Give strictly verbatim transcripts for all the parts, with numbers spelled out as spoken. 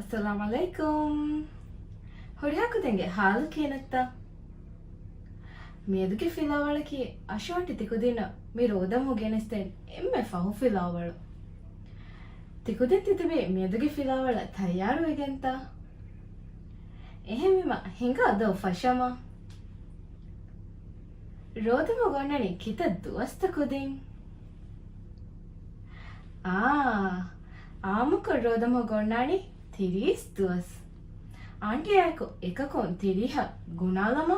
އައްސަލާމް ޢަލައިކުމް. ހުރިހާ ކުދިންގެ ހާލު ކިހިނެއްތަ؟ މިއަދުގެ ފިލާވަޅަކީ އަށު އާންޓި ތިކުދިންނަށް މި ރޯދަމަހު ގެނެސްދޭން އެންމެ ފަހު ފިލާވަޅު. ތިކުދިން ތިތިބީ މިއަދުގެ ފިލާވަޅަށް ތައްޔާރުވެގެންތަ؟ އެހެންވީމަ ހިނގާ ދޯ ފަށަމާ. ރޯދަމަހުގަ އޮންނަނީ ކިތައް ދުވަސްތަ ކުދިން؟ އާ، އާއްމުކޮށް ރޯދަމަހުގަ އޮންނާނީ ތިރީސް ދުވަސް. އާންޓީއާއެކު އެކަކުން ތިރީހަށް ގުނާލަމާ.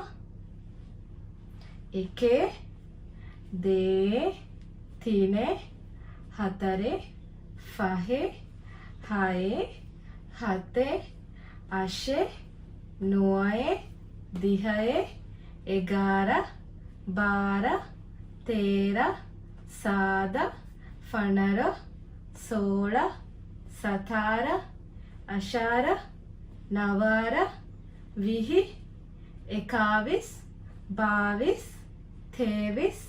އެކެއް، ދޭއް، ތިނެއް، ހަތަރެއް، ފަހެއް، ހައެއް، ހަތެއް، އަށެއް، ނުވައެއް، ދިހައެއް، އެގާރަ، ބާރަ، ތޭރަ، ސާދަ، ފަނަރަ، ސޯޅަ، ސަތާރަ، އަށާރަ، ނަވާރަ، ވިހި، އެކާވީސް، ބާވީސް، ތޭވީސް،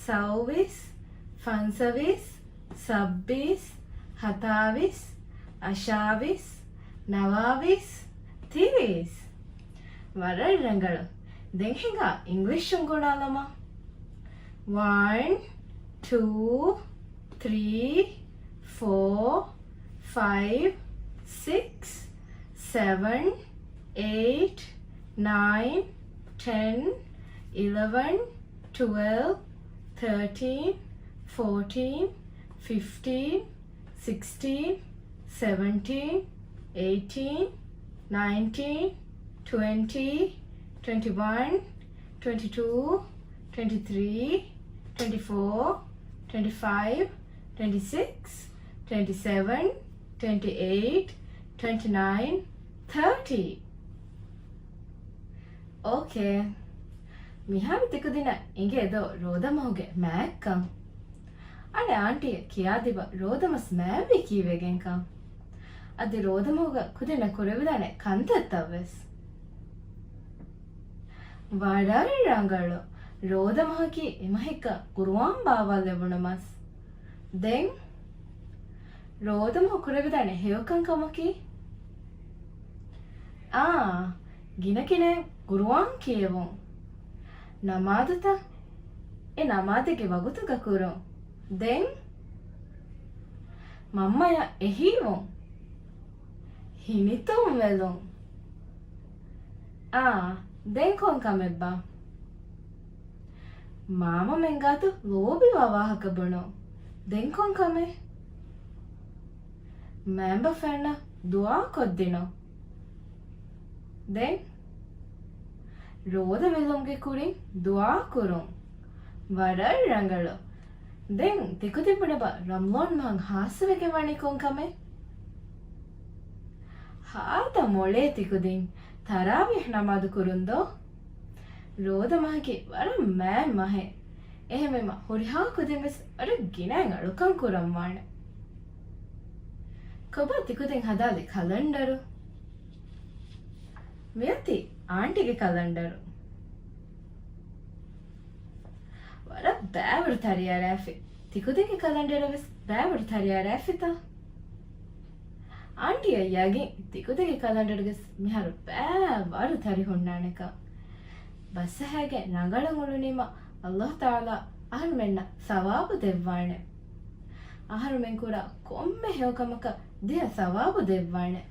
ސައުވީސް، ފަންސަވީސް، ސައްބީސް، ހަތާވީސް، އަށާވީސް، ނަވާވީސް، ތިރީސް. ވަރަށް ރަނގަޅު. ދެން ހިނގާ އިންގްލިޝުން ގުނާލަމާ. ވަން، ޓޫ، ތްރީ، ފޯ، ފައިވް، ސިކްސް، ސެވަން، އެއިޓް، ނައިން، ޓެން، އިލެވަން، ޓުވެލްވް، ތާޓީން، ފޯޓީން، ފިފްޓީން، ސިކްސްޓީން، ސެވެންޓީން، އެއިޓީން، ނައިންޓީން، ޓްވެންޓީ، ޓްވެންޓީ ވަން، ޓްވެންޓީ ޓޫ، ޓްވެންޓީ ތްރީ، ޓްވެންޓީ ފޯ، ޓްވެންޓީ ފައިވް، ޓްވެންޓީ ސިކްސް، ޓްވެންޓީ ސެވަން، ޓްވެންޓީ އެއިޓް، ޓްވެންޓީ ނައިން، ތާޓީ. އޯކޭ. މިހާރު ތިކުދިންނަށް އިނގޭ ދޯ ރޯދަމަހުގެ މާތްކަން؟ އަނެއް އާންޓީއަށް ކިޔާދީބަ ރޯދަމަސް މާތްވީ ކީއްވެގެންކަން. އަދި ރޯދަމަހުގަ ކުދިންނަށް ކުރެވިދާނެ ކަންތައްތައްވެސް. ވަރަށް ރަނގަޅު. ރޯދަމަހަކީ އެމަހެއްގަ ޤުރުއާން ބާވާލެވުނު މަސް. ދެން ރޯދަމަހު ކުރެވިދާނެ ހެޔޮކަން ކަމަކީ؟ އާ، ގިނަގިނައިން ޤުރުއާން ކިޔެވުން. ނަމާދުތައް އެ ނަމާދެއްގެ ވަގުތުގަ ކުރުން. ދެން މަންމަޔަށް އެހީވުން. ހިނިތުންވެލުން. އާ، ދެން ކޮން ކަމެއްބާ؟ މާމަމެން ގާތު ލޯބިވާ ވާހަކަ ބުނުން. ދެން ކޮން ކަމެއް؟ މައިންބަފައިންނަށް ދުޢާ ކޮށްދިނުން. ދެން ރޯދަ ވިލުމުގެ ކުރިން ދުޢާ ކުރުން. ވަރަށް ރަނގަޅު. ދެން ތިކުދިން ބުނެބަ ރަމަޟާން މަހަށް ހާއްސަވެގެން ވަނީ ކޮން ކަމެއް؟ ހާދަ މޮޅޭ ތިކުދިން ތަރާވީޙް ނަމާދު ކުރުން ދޯ؟ ރޯދަ މަހަކީ ވަރަށް މާތް މަހެއް. އެހެންވީމަ ހުރިހާ ކުދިން ވެސް ވަރަށް ގިނައިން އަޅުކަން ކުރަން ވާނެ. ކޮބާ ތިކުދިން ހަދާލި ކަލަންޑަރު؟ މިއޮތީ އާންޓީގެ ކަލަންޑަރު. ވަރަށް ބައިވަރު ތަރިއަރައިފި. ތިކުދިންގެ ކަލަންޑަރަށް ވެސް ބައިވަރު ތަރިއަރައިފިތަ؟ އާންޓީއަށް ޔަގީން ތިކުދިންގެ ކަލަންޑަރުގަސް މިހާރު ބައިވަރު ތަރި ހުންނާނެކަން. ބަސްއަހައިގެން ރަނގަޅަށް އުޅުނީމަ ﷲ ތަޢާލާ އަހަރުމެންނަށް ސަވާބު ދެއްވާނެ. އަހަރުމެން ކުރާ ކޮންމެ ހެޔޮކަމަކަށް ދިހަ ސަވާބު ދެއްވާނެ.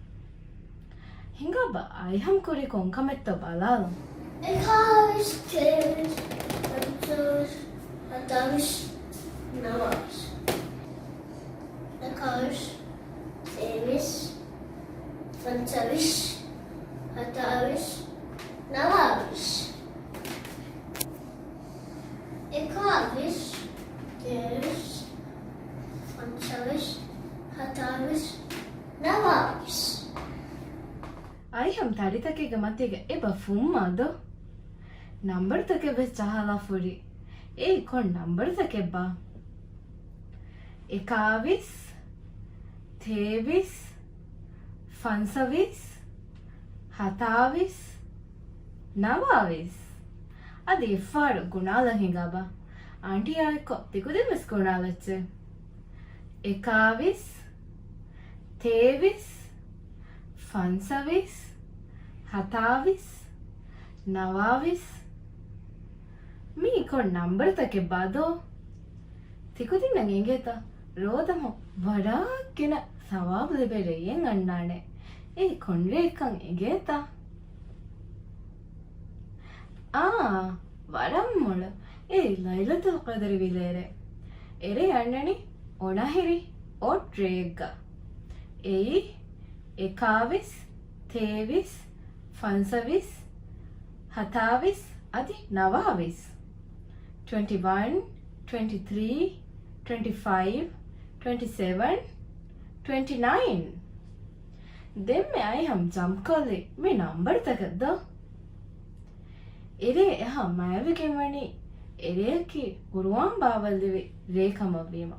ހިނގާބަ އައިހަމް ކުރީ ކޮންކަމެއްތޯ ބަލާލަން. އެކާވީސް، ތޭވީސް، ފަންސާވީސް، ހަތާވީސް، ނަވާވީސް. އެކާވީސް، ތޭވީސް، ފަންސާވީސް، ހަތާވީސް، ނަވާވީސް. އެކާވީސް، ތޭވީސް، ފަންސާވީސް، ހަތާވީސް، ނަވާވީސް. އައިހަމް ތަރިތަކެއްގެ މަތީގަ އެބަ ފުއްމާ ދޯ؟ ނަންބަރުތަކެއް ވެސް ޖަހާލާ ފުރި. އޭ ކޮން ނަންބަރުތަކެއްބާ؟ އެކާވީސް، ތޭވީސް، ފަންސަވީސް، ހަތާވީސް، ނަވާވީސް. އަދި އެއްފަހަރު ގުނާލަން ހިނގާބަ. އާންޓީއާ އެއްކޮށް ތިކުދިން ވެސް ގުނާލައްޗޭ. އެކާވީސް، ތޭވީސް، ފަންސަވީސް، ހަތާވީސް، ނަވާވީސް. މީ ކޮން ނަންބަރުތަކެއްބާ ދޯ؟ ތިކުދިންނަށް އެނގޭތަ ރޯދަމަހު ވަރަށް ގިނަ ސަވާބު ލިބޭ ރެއެއް އަންނާނެ؟ އެއީ ކޮން ރެއެއްކަން އެނގޭތަ؟ އާ، ވަރަށް މޮޅު. އެއީ ލައިލަތުލް ޤަދްރި ވިލޭރޭ. އެރޭ އަންނަނީ އޮނަހިރި އޮޑް ރެއެއްގަ. އެއީ އެކާވީސް، ތޭވީސް، ފަންސަވީސް، ހަތާވީސް އަދި ނަވާވީސް. ޓްވެންޓީ ވަން، ޓްވެންޓީ ތްރީ، ޓްވެންޓީ ފައިވް، ޓްވެންޓީ ސެވަން، ޓްވެންޓީ ނައިން. ދެންމެ އައިހަމް ޖަމްޕްކޮށްލީ މި ނަންބަރުތަކަށް ދޯ؟ އެރޭ އެހާ މާތްވެގެން ވަނީ އެރެއަކީ ޤުރުއާން ބާވައިލެއްވި ރޭ ކަމަށްވީމަ.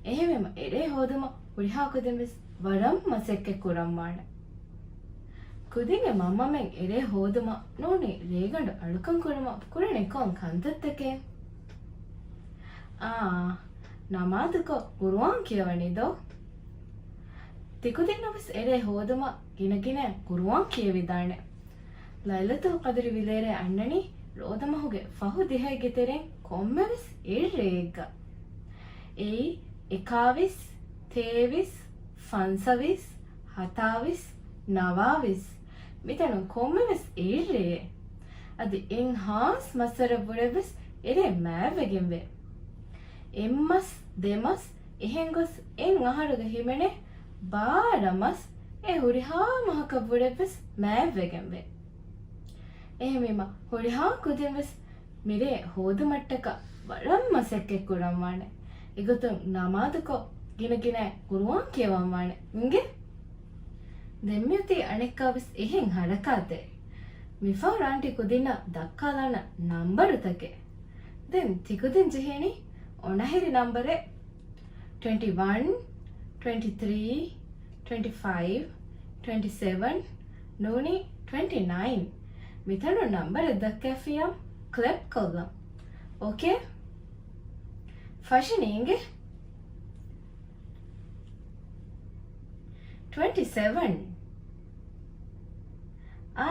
އެހެންވީމަ އެރޭ ހޯދުމަށް ހުރިހާ ކުދިން ވެސް ވަރަށް މަސައްކަތް ކުރަންވާނެ. ކުދިންގެ މަންމަމެން އެރޭ ހޯދުމަށް ނޫނީ ރޭގަނޑު އަޅުކަން ކުރުމަށް ކުރަނީ ކޮން ކަންތައްތަކެއް؟ އާ، ނަމާދުކޮށް ޤުރުއާން ކިޔަވަނީ ދޯ؟ ތިކުދިންނަށް ވެސް އެރޭ ހޯދުމަށް ގިނަގިނައިން ޤުރުއާން ކިޔެވިދާނެ. ލައިލަތުލް ޤަދްރި ވިލޭރޭ އަންނަނީ ރޯދަމަހުގެ ފަހު ދިހައިގެ ތެރެއިން ކޮންމެވެސް އެއް ރެއެއްގަ. އެއީ އެކާވީސް، ތޭވީސް، ފަންސަވީސް، ހަތާވީސް، ނަވާވީސް. މިތަނުން ކޮންމެވެސް އެއް ރެއެއް. އަދި އެއް ހާސް މައްސަރަ ވުރެވެސް އެރޭ މާތްވެގެންވޭ. އެއްމަސް، ދެމަސް، އެހެން ގޮސް އެއް އަހަރުގަ ހިމެނޭ ބާރަ މަސް އެ ހުރިހާ މަހަކަށް ވުރެވެސް މާތްވެގެންވޭ. އެހެންވީމަ ހުރިހާ ކުދިން ވެސް މިރޭ ހޯދުމަށްޓަކާ ވަރަށް މަސައްކަތް ކުރަންވާނެ. އެގޮތުން ނަމާދުކޮށް ގިނަގިނައިން ޤުރުއާން ކިޔަވަންވާނެ. އިނގޭ؟ ދެން މިއޮތީ އަނެއްކާވެސް އެހެން ހަރަކާތެއް. މިފަހަރު އާންޓީ ކުދިންނަށް ދައްކާލާނަ ނަންބަރުތަކެއް. ދެން ތިކުދިން ޖެހޭނީ އޮނަހިރި ނަންބަރެއް. ޓްވެންޓީ ވަން، ޓްވެންޓީ ތްރީ، ޓްވެންޓީ ފައިވް، ޓްވެންޓީ ސެވަން، ނޫނީ ޓްވެންޓީ ނައިން. މިތަނުން ނަންބަރެއް ދައްކައިފިއްޔާ ކްލެޕް ކޮށްލަން. އޯކޭ؟ ފަށިނީ އިނގޭ؟ ޓްވެންޓީ ސެވަން. އާ،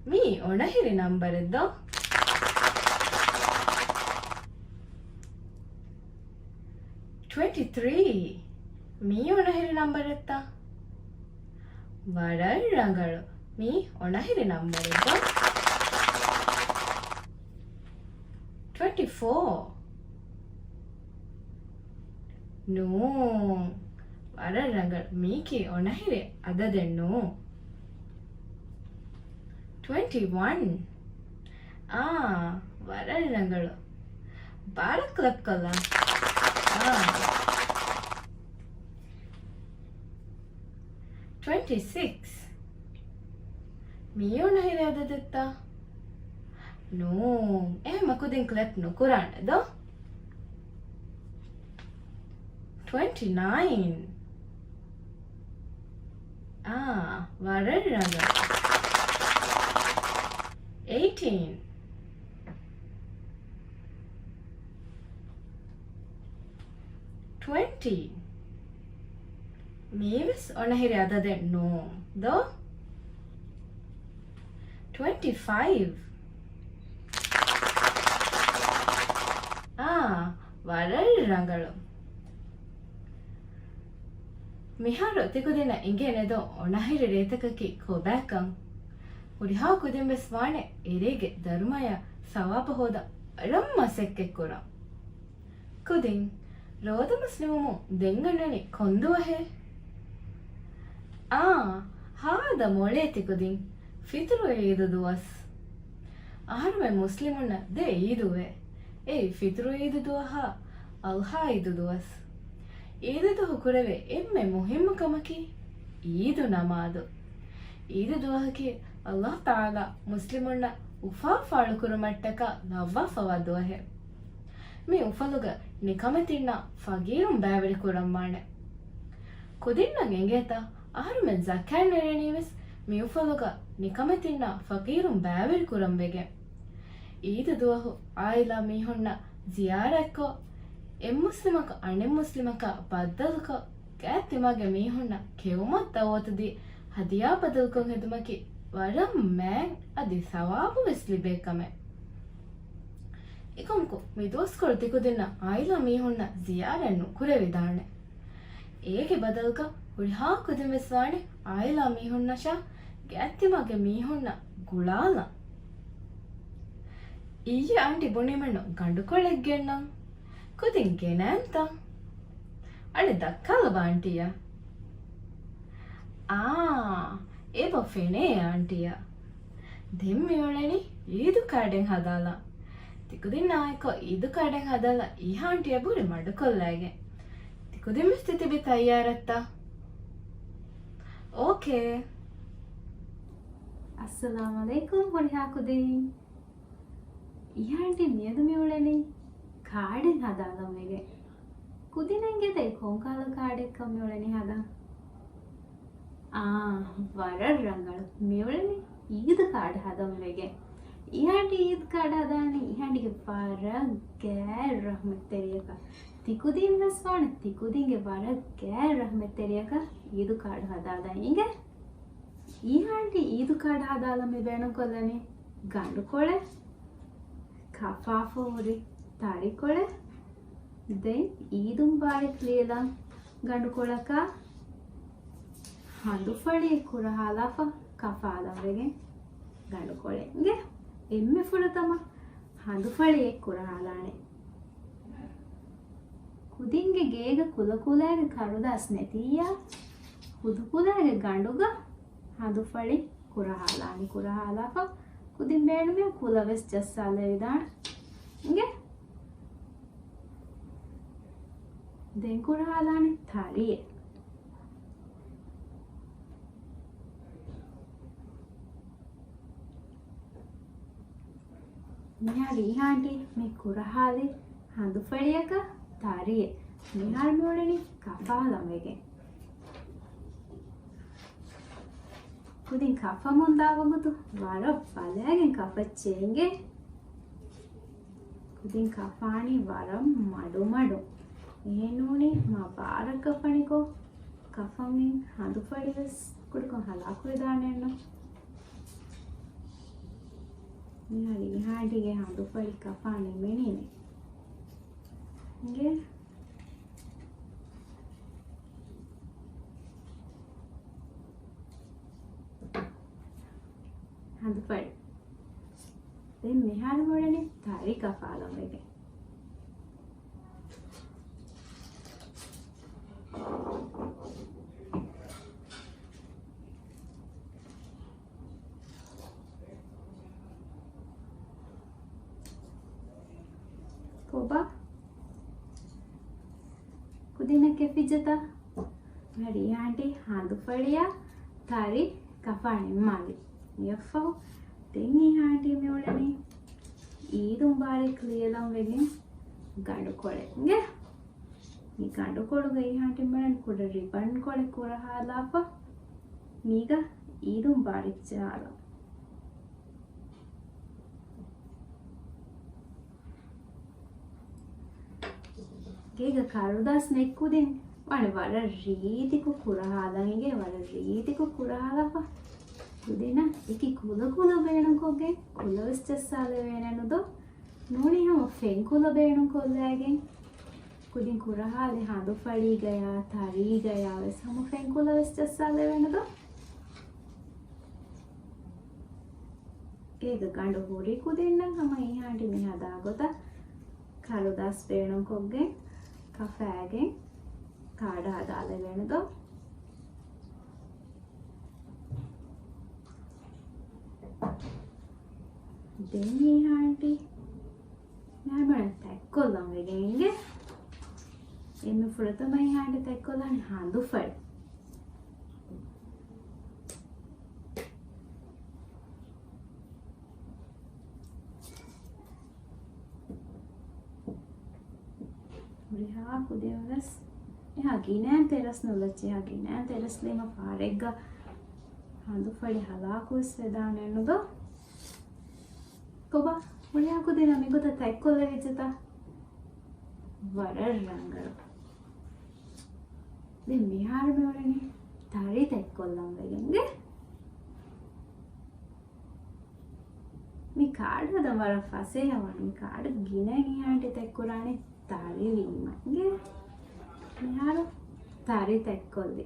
މީ އޮނަހިރި ނަންބަރެއް ދޯ؟ ޓްވެންޓީ ތްރީ. މީ އޮނަހިރި ނަންބަރެއްތަ؟ ވަރަށް ރަނގަޅު. މީ އޮނަހިރި ނަންބަރެއް ދޯ؟ ޓްވެންޓީ ފޯ. ނޫން. ވަރަށް ރަނގަޅު. މީކީ އޮނަހިރި އަދަދެއް ނޫން. ޓްވެންޓީ ވަން. އާ، ވަރަށް ރަނގަޅު. ބާރަށް ކްލެޕް ކޮށްލާ. އާ. ޓްވެންޓީ ސިކްސް. މީ އޮނަހިރި އަދަދެއްތަ؟ ނޫން. އެހެންމަ ކުދިން ކްލެޕް ނުކުރާނެ ދޯ؟ ޓްވެންޓީ ނައިން. އާ، ވަރަށް ރަނގަޅު. އެއިޓީން. ޓްވެންޓީ. މީވެސް އޮނަހިރި އަދަދެއް ނޫން ދޯ؟ ޓްވެންޓީ ފައިވް. އާ، ވަރަށް ރަނގަޅު. މިހާރު ތިކުދިންނަށް އިނގޭނެ ދޯ އޮނަހިރި ރޭތަކަކީ ކޮބާކަން؟ ހުރިހާ ކުދިން ވެސް ވާނެ އެރޭގެ ދަރުމަޔާ ސަވާބަށް ހޯދަން ވަރަށް މަސައްކަތް ކުރަން. ކުދިން، ރޯދަމަސް ނިމުމުން ދެން އަންނަނީ ކޮން ދުވަހެއް؟ އާ، ހާދަ މޮޅޭ ތިކުދިން، ފިތުރު އީދު ދުވަސް. އަހަރުމެން މުސްލިމުންނަށް ދެ އީދުވޭ. އެއީ ފިތުރު އީދު ދުވަހާ، އަޟްޙާ އީދު ދުވަސް. އީދު ދުވަހު ކުރެވޭ އެންމެ މުހިއްމު ކަމަކީ އީދު ނަމާދު. އީދު ދުވަހަކީ ﷲ ތަޢާލާ މުސްލިމުންނަށް އުފާ ފާޅުކުރުމަށްޓަކާ ލައްވާފަވާ ދުވަހެއް. މި އުފަލުގަ ނިކަމެތިންނާ ފަގީރުން ބައިވެރި ކުރަންވާނެ. ކުދިންނަށް އެނގޭތަ އަހަރުމެން ޒަކާތް ނެރެނީވެސް މި އުފަލުގަ ނިކަމެތިންނާ ފަގީރުން ބައިވެރި ކުރަން ވެގެން. އީދު ދުވަހު އާއިލާ މީހުންނަށް ޒިޔާރަތްކޮށް، އެއްމުސްލިމަކު އަނެއްމުސްލިމަކާ ބައްދަލުކޮށް، ގާތް ތިމާގެ މީހުންނަށް ކެއުމަށް ދައުވަތުދީ، ހަދިޔާ ބަދަލުކޮށް ހެދުމަކީ ވަރަށް މާތް އަދި ސަވާބު ވެސް ލިބޭ ކަމެއް. އެކަމަކު، މިދުވަސްކޮޅު ތިކުދިންނަށް އާއިލާ މީހުންނަށް ޒިޔާރަތް ނުކުރެވިދާނެ. އޭގެ ބަދަލުގަ ހުރިހާ ކުދިން ވެސް ވާނެ އާއިލާ މީހުންނަށާ ގާތްތިމާގެ މީހުންނަށް ގުޅާލަން. އިއްޔެ އާންޓީ ބުނީމެއްނު ގަނޑުކޮޅެއް ގެންނަން. ކުދިން ގެނައިންތަ؟ އަޅެ ދައްކާލަބަ އާންޓީއަށް. އާ، އެބަ ފެނޭ އާންޓީއަށް. ދެން މިއުޅެނީ އީދު ކާޑެއް ހަދާލަން. ތިކުދިންނާއެކު އީދު ކާޑެއް ހަދާލަން އީހާ އާންޓީއަށް ބުރި މަޑުކޮށްލައިގެން. ތިކުދިން ވެސް ތިތިބި ތައްޔާރަށްތަ؟ އޯކޭ. އައްސަލާމް އަލައިކުމް ހުރިހާ ކުދިން. އީހާ އާންޓީ މިއަދު މިއުޅެނީ ކާޑެއް ހަދާލަން ވެގެން. ކުދިންނަށް އިނގޭތަ ކޮން ކަހަލަ ކާޑެއްކަން މިއުޅެނީ ހަދަން؟ އާ، ވަރަށް ރަނގަޅު. މިއުޅެނީ އީދު ކާޑް ހަދަން ވެގެން. އީހާ އާންޓީ އީދު ކާޑް ހަދާނީ އީހާ އާންޓީގެ ވަރަށް ގާތް ރަހްމަތްތެރިޔަކަށް. ތިކުދިން ވެސް ވާނެ ތިކުދިންގެ ވަރަށް ގާތް ރަހްމަތްތެރިޔަކަށް އީދު ކާޑް ހަދާލަން އިނގޭ. އީހާ އާންޓީ އީދު ކާޑް ހަދާލަން މި ބޭނުންކޮށްލަނީ ގަނޑުކޮޅެއް، ކަފާފަ ހުރި ތަރިކޮޅެއް، ދެން އީދު މުބާރަކް ލިޔެލަން ގަނޑުކޮޅަކާ، ހަނދުފަޅިއެއް ކުރަހާލާފަ ކަފާލަން ވެގެން ގަނޑުކޮޅެއް. އިނގޭ، އެންމެ ފުރަތަމަ ހަނދުފަޅިއެއް ކުރަހާލާނެ. ކުދިންގެ ގޭގަ ކުލަކުލައިގެ ކަރުދާސް ނެތިއްޔާ، ހުދުކުލައިގެ ގަނޑުގަ ހަނދުފަޅި ކުރަހާލާނެ. ކުރަހާލާފަ ކުދިން ބޭނުމިއްޔާ ކުލަ ވެސް ޖައްސާލެވިދާނެ. އިނގޭ. ދެން ކުރަހާލާނެ ތަރިއެއް. މިހާރު އީހާ އާންޓީ މި ކުރަހާލި ހަނދުފަޅިއަކަށް ތަރިއެއް. މިހާރު މިއުޅެނީ ކަފާލަން ވެގެން. ކުދިން ކަފަމުންދާ ވަގުތު ވަރަށް ބަލައިގެން ކަފައްޗޭ އިނގޭ. ކުދިން ކަފާނީ ވަރަށް މަޑުމަޑު. އެހެންނޫނީ މާ ބާރަށް ކަފަނިކޮށް، ކަފަމިން ހަނދުފަޅިވެސް ކުޑަކޮށް ހަލާކުވެދާނެއެއްނު. މިހާރު އީހާ އާންޓީގެ ހަނދުފަޅި ކަފާ ނިމެނީނެ. އިނގޭ. ހަނދުފަޅި. ދެން މިހާރު މިއުޅެނީ ތަރި ކަފާލަން ވެގެން. ކޮބާ؟ ކުދިންނަށް ކެފިއްޖެތަ؟ މިހާރު އީހާ އާންޓީ ހަނދުފަޅިއާ ތަރި ކަފާ ނިންމާލި. މިއަށްފަހު ދެން އީހާ އާންޓީ މިއުޅެނީ އީދު މުބާރަކް ލިޔެލަން ވެގެން ގަނޑުކޮޅެއް. އިނގޭ؟ މި ގަނޑުކޮޅުގަ އީހާ އާންޓީ މިއުޅެނީ ކުޑަ ރިބަން ކޮޅެއް ކުރަހާލާފަ، މީގަ އީދު މުބާރަކް ޖަހާލަން. ގޭގަ ކަރުދާސް ނެތް ކުދިން ވާނެ ވަރަށް ރީތިކޮށް ކުރަހާލަން. އިނގޭ، ވަރަށް ރީތިކޮށް ކުރަހާލާފަ ކުދިންނަށް އެކި ކުލަ ކުލަ ބޭނުންކޮށްގެން ކުލަވެސް ޖައްސާލެވޭނެ ނުދޯ؟ ނޫނީ ހަމަ ފެންކުލަ ބޭނުންކޮށްލައިގެން ކުދިން ކުރަހާލި ހަނދުފަޅީގަޔާ ތަރީގަޔާ ވެސް ހަމަ ފެންކުލަ ވެސް ޖައްސާލެވޭނެ ދޯ؟ ގޭގަ ގަނޑު ހުރި ކުދިންނަށް ހަމަ އީހާ އާންޓީ މި ހަދާ ގޮތަށް ކަރުދާސް ބޭނުންކޮށްގެން ކަފައިގެން ކާޑަށް ހަދާލެވޭނެ ދޯ؟ ދެން އީހާ އާންޓީ މިހާރު ތަތްކޮށްލަން ވެގެން އިނގޭ. އެންމެ ފުރަތަމަ އީހާ އާންޓީ ތަތްކޮށްލާނީ ހަނދުފަޅި. ހުރިހާ ކުދިން ވެސް އެހާ ގިނައިން ތެރަސް ނުލައްޗޭ، އެހާ ގިނައިން ތެރަސް ލީމަ ފާރެއްގަ ހަނދުފަޅި ހަލާކުވެސް ވެދާނެއްނު ދޯ؟ ކޮބާ؟ ހުރިހާ ކުދިންނަށް މިގޮތަށް ތަތްކޮށްލެވިއްޖެތަ؟ ވަރަށް ރަނގަޅު. ދެން މިހާރު މިއުޅެނީ ތަރި ތެއްކޮށްލަން ވެގެން. މި ކާޑް ހަދަން ވަރަށް ފަސޭހަވާނެ. މި ކާޑް ގިނައިން އީ އާންޓީ ތެއްކުރާނެ ތަރި ވީމަ. އިނގޭ މިހާރު ތަރި ތެއްކޮށްލި.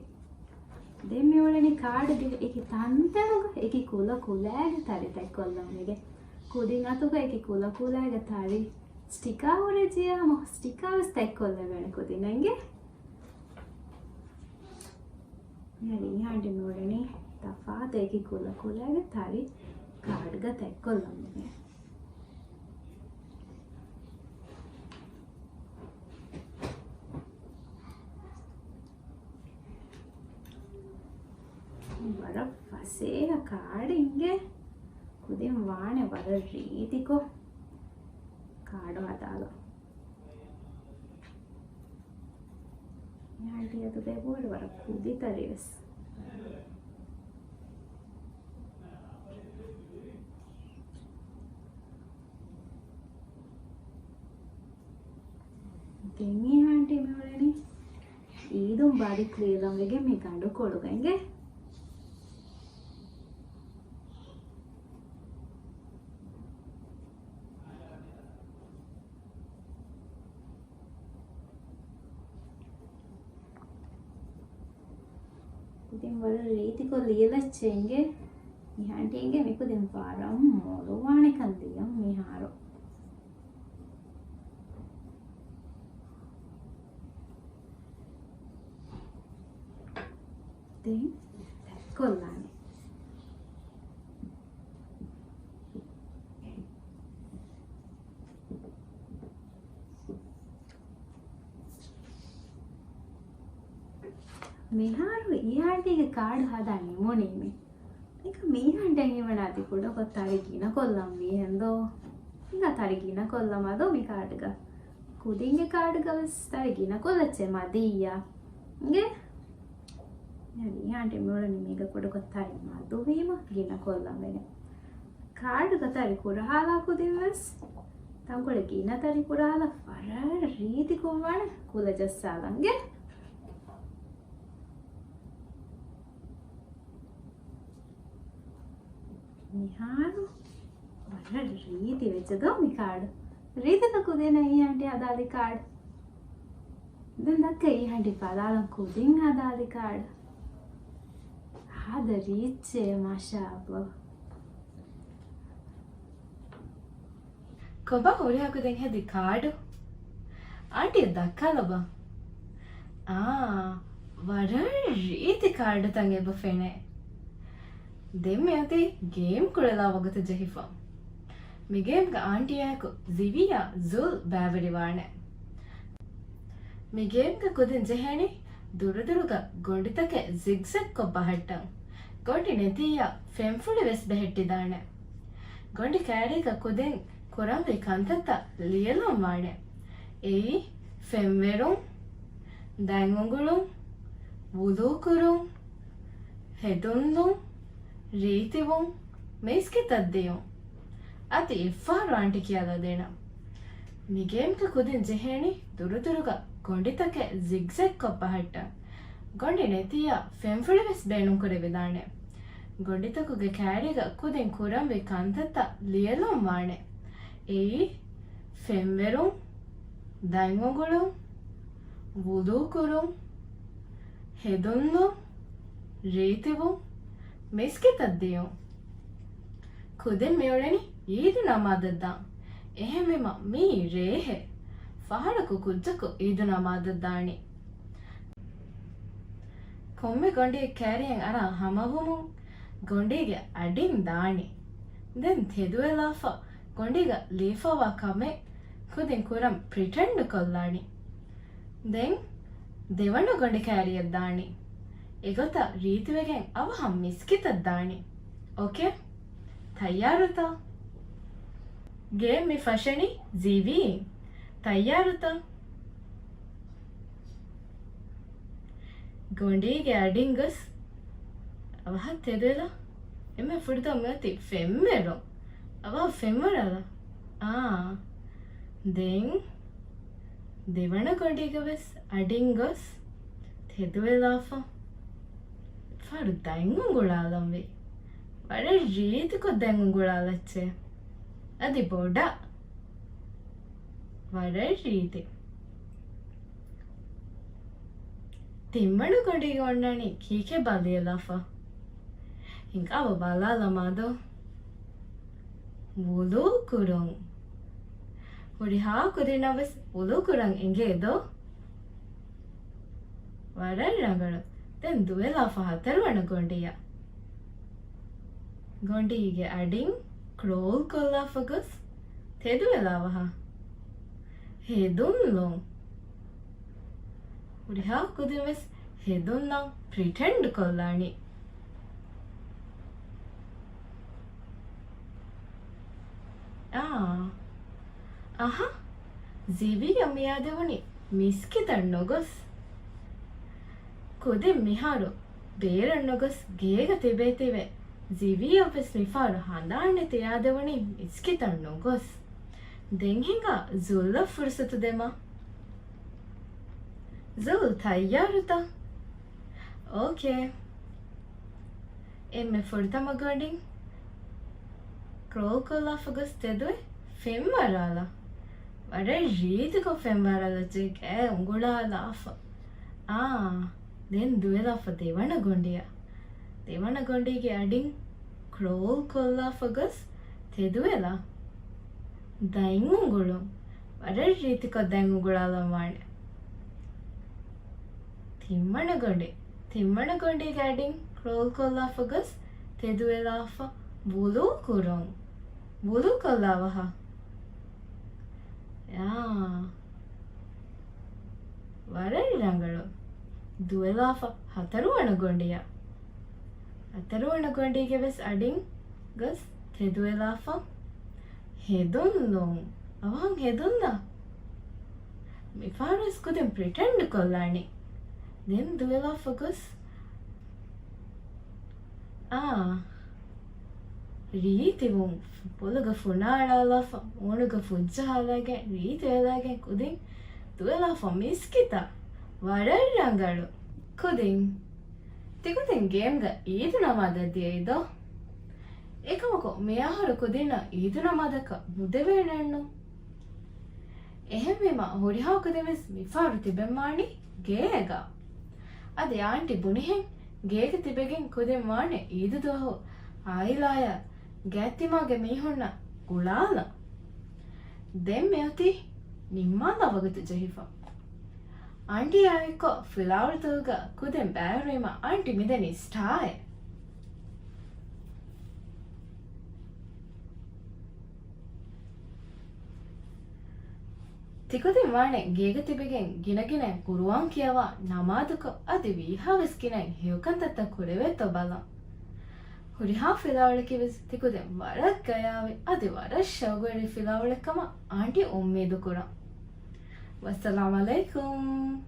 ދެން މި އުޅެނީ ކާޑްގެ އެކި ތަންތަނުގަ އެކި ކުލަ ކުލައިގެ ތަރި ތެއްކޮށްލަން ވެގެން. ކުދިން އަތުގަ އެކި ކުލަ ކުލައިގެ ތަރި ސްޓިކާ ހުރެއްޖިޔާ ހަމަ ސްޓިކާ ވެސް ތެއްކޮށްލެވޭނެ ކުދިންނަށް އިނގޭ. މިހާރު އީ އާންޓީ މި އުޅެނީ ތަފާތު އެކި ކުލަ ކުލައިގެ ތަރި ކާޑްގަ ތެއްކޮށްލަމުން. ވަރަށް ފަސޭހަ ކާޑެއް އިނގޭ. ކުދިން ވާނެ ވަރަށް ރީތިކޮށް ކާޑު ހަދާލަން. އާންޓީ އަތުގައި ބޮޑު ވަރަށް ކުދި ތަރި ވެސް. ދެން އީ އާންޓީ މި އުޅެނީ އީދުން ބަލި ކްލީލަން ވެގެން މި ގަނޑު ކޮޅުގަ އިނގޭ. ކުދިން ވަރަށް ރީތިކޮށް ލިޔެލައްޗޭ އިނގޭ. މި އާންޓީ އިނގޭ މި ކުދިން ވަރަށް މޮޅުވާނެކަން ލިޔަން މިހާރު. ދެން ތެއްކޮށްލާނެ. މިހާރު އީ އާންޓީގެ ކާޑު ހަދާ ނިމުނީމޭ. އެކަމް މީ އާންޓީ ހީވަނީ އަދި ކުޑަކޮށް ތަރި ގިނަކޮށްލަން ވީ ހެންދޯ؟ ހިނގާ ތަރި ގިނަކޮށްލަމާ ދޯ މި ކާޑުގަ؟ ކުދިންގެ ކާޑުގަ ވެސް ތަރި ގިނަކޮށްލައްޗޭ މަދިއްޔާ. އިނގޭ؟ އީ އާންޓީ މިއުޅެނީ މީގަ ކުޑަކޮށް ތަރި މަދުވީމަ ގިނަކޮށްލަން ވެގެން. ކާޑުގަ ތަރި ކުރަހާލާ ކުދިން ވެސް ތަންކޮޅެއް ގިނަ ތަރި ކުރަހާލާ ފަރާތް ރީތިކޮށްވާނެ ކުލަ ޖައްސާލަން އިނގޭ. މިހާރު ވަރަށް ރީތި ވެއްޖެ ދޯ މި ކާޑު. ރީތިކޮށް ކުދިންނަށް އީ އާންޓީ ހަދާލި ކާޑު. ދެން ދައްކަ އީ އާންޓީ ބަލާލަން ކުދިން ހަދާލި ކާޑު. ހާދަ ރީއްޗޭ މާޝާﷲ. ކޮބާ ހުރިހާ ކުދިން ހެދި ކާޑު؟ އާންޓީ ދައްކާލަބަ. އާ، ވަރަށް ރީތި ކާޑުތައް އެބަ ފެނޭ. ދެން މިއޮތީ ގޭމް ކުޅެލާ ވަގުތު ޖެހިފަ. މި ގޭމްގަ އާންޓީއާއެކު ޒިވީއާ ޒުލް ބައިވެރިވާނެ. މި ގޭމްގަ ކުދިން ޖެހޭނީ ދުރުދުރުގަ ގޮނޑިތަކެއް ޒިގްޒެގްކޮށް ބަހައްޓަން. ގޮނޑި ނެތިއްޔާ ފެންފުޅި ވެސް ބެހެއްޓިދާނެ. ގޮނޑި ކައިރީގަ ކުދިން ކުރަންވީ ކަންތައްތައް ލިޔެލަން ވާނެ. އެއީ، ފެންވެރުން، ދަތް އުނގުޅުން، ވުޟޫކުރުން، ހެދުންލުން، ރީތިވުން، މިސްކިތަށް ދިޔުން. އަދި އެއްފަހަރު އާންޓީ ކިޔާލަދޭނަން. މި ގޭމްގަ ކުދިން ޖެހޭނީ ދުރުދުރުގަ ގޮނޑިތަކެއް ޒިގްޒެގްކޮށް ބަހައްޓަން. ގޮނޑި ނެތިއްޔާ ފެންފުޅި ވެސް ބޭނުންކުރެވިދާނެ. ގޮނޑިތަކުގެ ކައިރީގަ ކުދިން ކުރަންވީ ކަންތައްތައް ލިޔެލަން ވާނެ. އެއީ، ފެންވެރުން، ދަތް އުނގުޅުން، ވުޟޫކުރުން، ހެދުންލުން، ރީތިވުން، މިސްކިތަށް ދިޔުން. ކުދިން މިއުޅެނީ އީދު ނަމާދަށް ދާން. އެހެންވީމަ މިއީ ރޭހެއް. ފަހަރަކު ކުއްޖަކު އީދު ނަމާދަށް ދާނީ. ކޮންމެ ގޮނޑިއެއް ކައިރިއެއް އަރާ ހަމަވުމުން ގޮނޑީގެ އަޑިން ދާނީ. ދެން ތެދުވެލާފަ ގޮނޑީގަ ލީފަވާ ކަމެއް ކުދިން ކުރަން ޕްރިޓެންޑް ކޮށްލާނީ. ދެން ދެވަނަ ގޮނޑި ކައިރިއަށް ދާނީ. އެގޮތަށް ރީތިވެގެން އަވަހަށް މިސްކިތަށް ދާނީ. އޯކޭ؟ ތައްޔާރުތަ؟ ގޭމް މި ފަށަނީ ޒީވީ. ތައްޔާރުތަ؟ ގޮނޑީގެ އަޑިން ގޮސް އަވަހަށް ތެދުވެލާ. އެންމެ ފުރަތަމަ މިއޮތީ ފެންވެރުން. އަވަހަށް ފެންވަރާލާ. އާ. ދެން ދެވަނަ ގޮނޑީގަ ވެސް އަޑިން ގޮސް ތެދުވެލާފަ. ފަރު ދަތް އުނގުޅާލަންވީ. ވަރަށް ރީތިކޮށް ދަތް އުނގުޅާލައްޗޭ. އަދި ބޮޑަށް. ވަރަށް ރީތި. ތިންވަނަ ގޮނޑީގަ އޮންނާނީ ކީކޭ ބަލިއެލާފަ. ހިނގާބަ ބަލާލަމާދޯ. ވުޟޫ ކުރުން. ހުރިހާ ކުދިންނަށް ވެސް ވުޟޫ ކުރަން އެނގޭ ދޯ؟ ވަރަށް ރަނގަޅު. ދެން ދުވެލާފަ ހަތަރުވަނަ ގޮނޑިއަށް. ގޮނޑީގެ އަޑިން ކްރޯލް ކޮށްލާފަ ގޮސް ތެދުވެލާ ވަހަ. ހެދުންލުން. ހުރިހާ ކުދިން ވެސް ހެދުންލަން ޕްރިޓެންޑް ކޮށްލާނީ. އާ. އަހަ. ޒިވީއަށް މިއާދެވުނީ މިސްކިތަށް ނުގޮސް. ކުދިން މިހާރު ބޭރަށް ނުގޮސް ގޭގަ ތިބޭތީވެ، ޒިވީއަށް ވެސް މިފަހަރު ހަނދާން ނެތި އާދެވުނީ މިސްކިތަށް ނުގޮސް. ދެން ހިނގާ ޒުލްއަށް ފުރުސަތު ދެމަ. ޒުލް ތައްޔާރުތަ؟ އޯކޭ. އެންމެ ފުރަތަމަ ގޮނޑިން ކްރޯލް ކޮށްލާފަ ގޮސް ތެދުވެ ފެންވަރާލާ. ވަރަށް ރީތިކޮށް ފެންވަރާލައްޗޭ ގައި އުނގުޅާލާފަ. އާ، ދެން ދުވެލާފަ ދެވަނަ ގޮނޑިއަށް. ދެވަނަ ގޮނޑީގެ އަޑިން ކްރޯލް ކޮށްލާފަ ގޮސް ތެދުވެލާ. ދަތް އުނގުޅުން. ވަރަށް ރީތިކޮށް ދަތް އުނގުޅާލަން ވާނެ. ތިންވަނަ ގޮނޑި. ތިންވަނަ ގޮނޑީގެ އަޑިން ކްރޯލް ކޮށްލާފަ ގޮސް ތެދުވެލާފަ ވުޟޫ ކުރުން. ވުޟޫ ކޮށްލާ ވަހަ. ޔާ. ވަރަށް ރަނގަޅު. ދުވެލާފަ ހަތަރުވަނަ ގޮނޑިއަށް. ހަތަރުވަނަ ގޮނޑީގެ ވެސް އަޑިން ގޮސް ތެދުވެލާފަ. ހެދުންލުން. އަވަހަށް ހެދުންލާ. މިފަހަރު ވެސް ކުދިން ޕްރިޓެންޑް ކޮށްލާނީ. ދެން ދުވެލާފަ ގޮސް. އާ. ރީތިވުން. ބޮލުގަ ފުނާޅާލާފަ، މޫނުގަ ފުއްޖަހާލައިގެން، ރީތިވެލައިގެން ކުދިން ދުވެލާފަ މިސްކިތަށް. ވަރަށް ރަނގަޅު. ކުދިން. ތިކުދިން ގޭމްގަ އީދު ނަމާދަށް ދިޔައީ ދޯ؟ އެކަމަކު މިއަހަރު ކުދިންނަށް އީދު ނަމާދަކަށް ނުދެވޭނެއްނު. އެހެންވީމަ ހުރިހާ ކުދިން ވެސް މިފަހަރު ތިބެންވާނީ ގޭގަ. އަދި އާންޓި ބުނިހެން ގޭގަ ތިބެގެން ކުދިން ވާނެ އީދު ދުވަހު އާއިލާޔާ ގާތްތިމާގެ މީހުންނަށް ގުޅާލަން. ދެން މިއޮތީ ނިންމާލާ ވަގުތު ޖެހިފަ. އާންޓީއާ އެއްކޮށް ފިލާވަޅުތަކުގަ ކުދިން ބައިވެރިވީމަ އާންޓި މިދެނީ ސްޓާއެއް. ތިކުދިން ވާނެ ގޭގަ ތިބެގެން ގިނަގިނައިން ޤުރުއާން ކިޔަވާ، ނަމާދުކޮށް، އަދި ވީހާވެސް ގިނައިން ހެޔޮކަންތައްތައް ކުރެވޭތޯ ބަލަން. ހުރިހާ ފިލާވަޅަކީވެސް ތިކުދިން ވަރަށް ގަޔާވި އަދި ވަރަށް ޝައުގުވެރި ފިލާވަޅެއްކަމަށް އާންޓީ އުއްމީދުކުރަން. ވައްސަލާމް ޢަލައިކުމް.